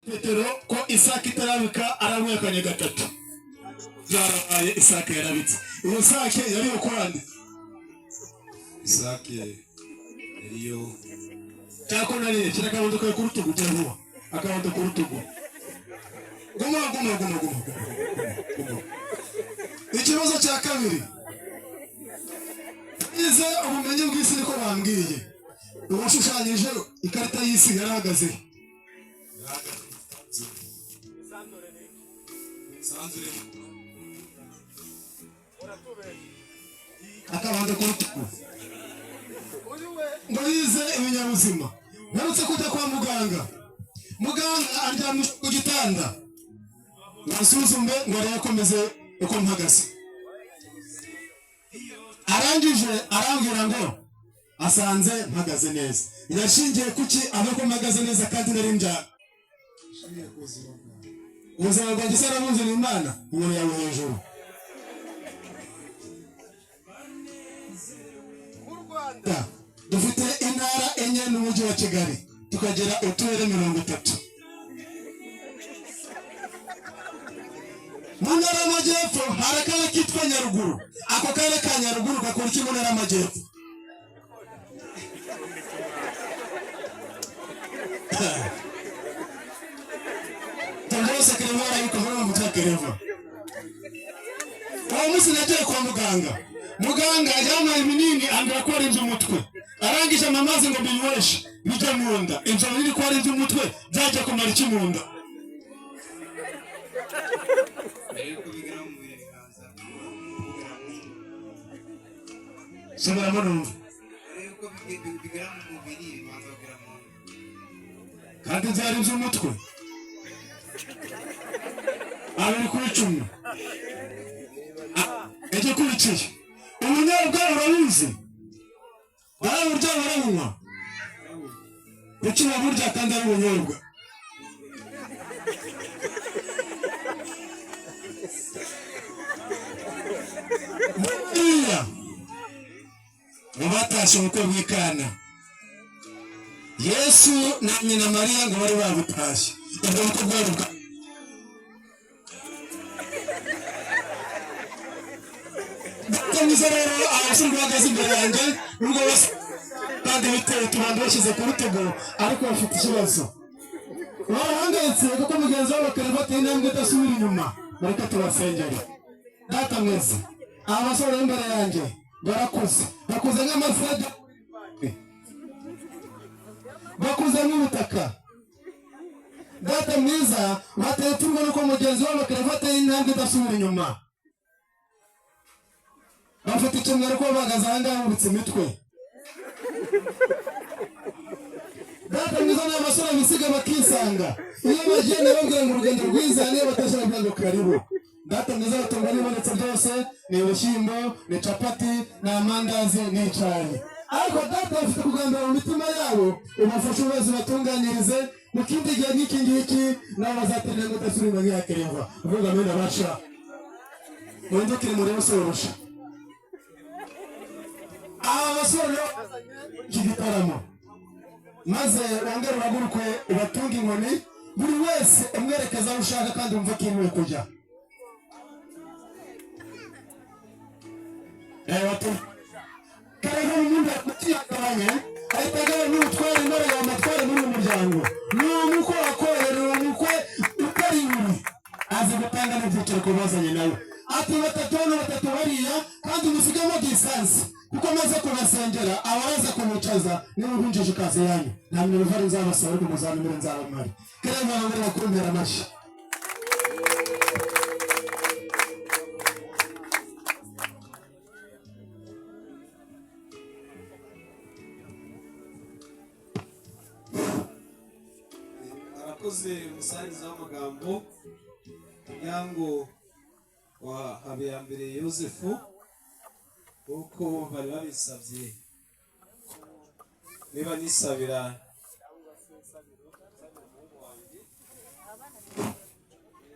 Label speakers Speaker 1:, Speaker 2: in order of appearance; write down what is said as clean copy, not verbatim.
Speaker 1: Petero ko isake itarabika aramwihakanye gatatu. Byarabaye, isake yarabitse. Iyo sake yari iyo kwande?
Speaker 2: Isake yariyo.
Speaker 1: Cyako nariye. Shyira akabondo kawe ku rutugu, gira vuba, akabondo ku rutugu. Guma, guma, guma, guma, guma. Ikibazo cya kabiri: yize ubumenyi bw'isi, niko bambwiye. Uwashushanyije ikarita y'isi yarahagaze?
Speaker 2: Sanzure.
Speaker 1: Akabando ku rutugu. Ngo yize ibinyabuzima. Mperutse kujya kwa muganga, muganga aryamye ku gitanda ngo asuzume, ngo arebe akomeze uko mpagaze. Arangije arambwira ngo asanze mpagaze neza. Yashingiye kuki avuga ko mpagaze neza kandi nari njya?
Speaker 2: Ishingiye ku buzima bwawe.
Speaker 1: Ubuzima bwanjye se arabuzi? Ni Imana. Inkoni yawe hejuru. Mu Rwanda dufite intara enye n'umujyi wa Kigali, tukagira uturere 30. Mu Ntara y'Amajyepfo hari akarere kitwa Nyaruguru. Ako karere ka Nyaruguru gakora iki mu Ntara y'Amajyepfo? Rwose Kereva arabikora mu mutwe wa Kereva. Uwo munsi nagiye kwa muganga, muganga yampaye ibinini, ambwira ko ari iby'umutwe. Arangije ampa amazi ngo mbinyweshe bijya mu nda. Ibyo binini ko ari iby'umutwe, byajya kumara iki mu nda?
Speaker 2: Mbere yuko bigera mu mubiri bibanza kugera mu
Speaker 1: Subiramo numva.
Speaker 2: Mbere yuko bigera mu mubiri bibanza kugera mu nda.
Speaker 1: Kandi byari iby'umutwe. 2 kuri 10. Igikurikiye, ubunyobwa urabuzi? Baraburya, barabunywa. Kuki baburya kandi ari ubunyobwa? Buriya ngo batashye ubukwe bw'i Kana, Yesu na nyina Mariya ngo bari babutashye. Ubwo bukwe bwari bwa Data mwiza. Rero abasore bahagaze imbere yanjye, nubwo bose kandi biteye utubando bashyize ku rutugu, ariko bafite ikibazo, barahangayitse kuko mugenzi wabo bakaba bateye intambwe idasubira inyuma. Bareka tubasengere. Data mwiza, aba basore bari imbere yanjye barakuze, bakuze nk'amasede, bakuze nk'ubutaka. Data mwiza, bateye ipfunwe nuko mugenzi wabo bakaba bateye intambwe idasubira inyuma. Bafite ikimwaro ko bahagaze aha ngaha bubitse imitwe. Data mwiza, ni abasore bisiga bakisanga. Iyo bagiye nababwira ngo urugendo rwiza, niyo batashye babwira ngo karibu. Data mwiza, batungwa n'ibonetse byose: ni ibishyimbo, ni capati, ni amandazi, ni icyayi. Ariko Data, bafite kugambira mu mitima yabo. Ubafashe ubazi, batunganyirize mu kindi gihe nk'iki ngiki nabo bazatera ngo udasubira nk'iya Kereva. Uvuga amena basha. Muhindukire murebe usorosha. Aba basore rero iki gitaramo, maze wongere uhaguruke, ubatunge inkoni, buri wese umwerekeza aho ushaka kandi wumva ko yemewe kujya. Kare umuntu akiyagabanye ahita agabanya n'ubutware intore yamatware muri uyu muryango. Ni umukwe wakoye, ni umukwe utari inkoni, azi gutanga n'ibyiciro ku bazanye nawe. Ati batatu hano, batatu bariya, kandi musigemo distance, kuko maze kubasengera abaraza kumucaza. Niba uhunjije ikaze yanyu, nta minerval nzabasaba, ariko muzanumire nzabamare. Kare mwababere bakumbera amashyi.
Speaker 2: Arakoze umusangiza w'amagambo, muryango wa Habiyambere Yosefu, nk'uko bari babisabye. Niba nisabira